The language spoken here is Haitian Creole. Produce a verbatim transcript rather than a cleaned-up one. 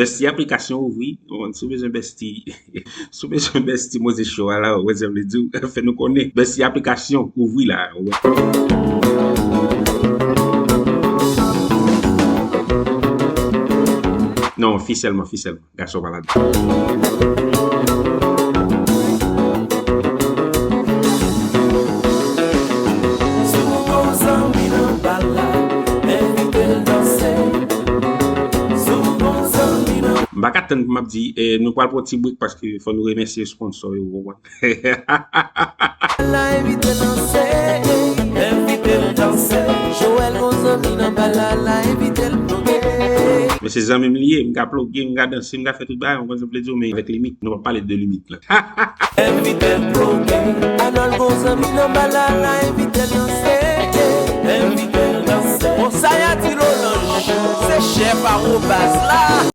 Bèsti aplikasyon ouvri. Si w bezwen Bèsti, si w bezwen Bèsti Mozis Show a la, ou wè sa m vle di w, fè nou konnen. Bèsti aplikasyon ouvri la, ou wè. Non, fi sèlman, fi sèlman. Gason pa ladan. Si w gon zanmi nan bal la, envite l danse. Si w gon zanmi nan M pa ka tann pou m ap di, eh, nou pral pran ti break paske fò nou remèsye sponsò yo, ou konprann? La envite l danse, envite l danse. Joel gon zanmi nan bal la, la envite l ploge. Men se zanmi m li ye, m ka ploge, m ka danse, m ka fè tout bagay, ou konn sa m vle di w, men avèk limit. Nou p ap pale de limit la. Envite l ploge. Anòl gon zanmi nan bal la, la envite l danse. Envite l danse. Bon, sa y a di Lolange, se chèf arobaz la.